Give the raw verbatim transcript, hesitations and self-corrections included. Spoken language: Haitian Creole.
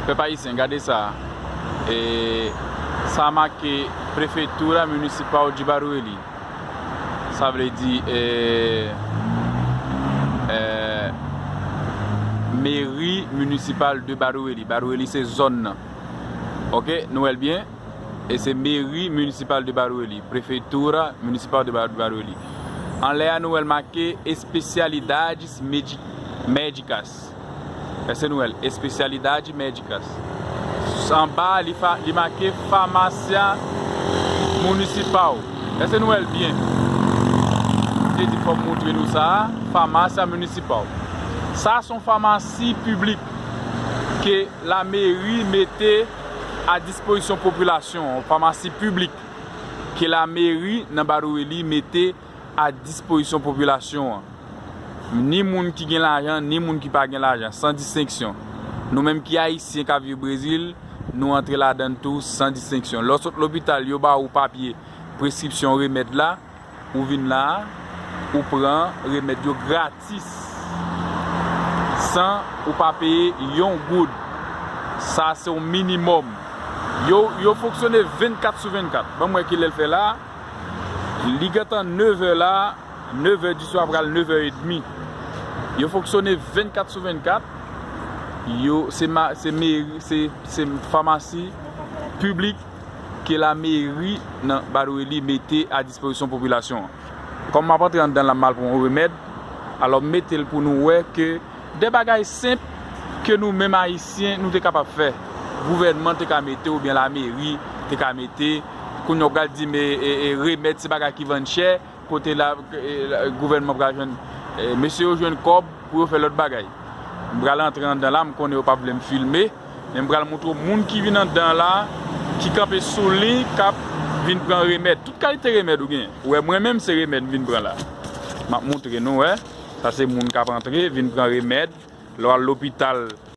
Pèp ayisyen, gade sa. E sa make Prefeitura Municipal de Barueri. Sa vle di, e, e, Meri Minisipal de Barueri. Barueri se zòn nan. Ok, nou wè l byen? E se Meri Minisipal de Barueri, Prefeitura Municipal de Bar-, Barueri. Anlè a, nou wè l make Especialidades Medi-, Médicas. Èske nou wè l? Especialidades Médicas. Anba, li, fa, li make Farmácia Municipal. Èske nou wè l byen? M te di fò m montre nou sa a, Farmácia Municipal. Sa se yon famasi piblik ke lameri mete a dispozisyon popilasyon an, yon famasi piblik ke lameri nan Barueri mete a dispozisyon popilasyon an. Ni moun ki gen lajan, ni moun ki pa gen lajan, san distenksyon. Nou menm ki ayisyen k ap viv Brezil, nou antre ladan l tou san distenksyon. Lè w sot lopital, yo ba ou papye preskripsyon remèd la, ou vin la a, ou pran remèd yo gratis, san ou pa peye yon goud. Sa se yon minimòm. Yo, yo fonksyone vennkat sou vennkat. Ban m wè kilè l fè la. Li gentan nevè la, nevè di swa pral nevè edmi. Yo fonksyone vennkat sou vennkat. Yo, se ma, se meri, se, se famasi piblik ke lameri nan Barueri mete a dispozisyon popilasyon an. Kòm m ap antre anndan la, m al pran yon remèd, alò m mete l pou nou wè ke de bagay senp ke nou menm ayisyen nou te kapab fè. Gouvènman te ka mete oubyen lameri te ka mete. Kounye a w pral di m, e, e, e, remèd se bagay ki vann chè, kote la, e, la, gouvènman pral jwenn, e, mesye yo jwenn kòb pou yo fè lòt bagay. M pral antre anndan la, m konnen yo p ap vle m filme, men m pral montre w moun ki vin anndan la, ki kanpe sou li, k ap vin pran remèd. Tout kalite remèd ou gen. Ou wè, mwen menm se remèd m vin pran la. M ap montre nou, wè. Sa se moun k ap antre, vin pran remèd. Lè w al lopital,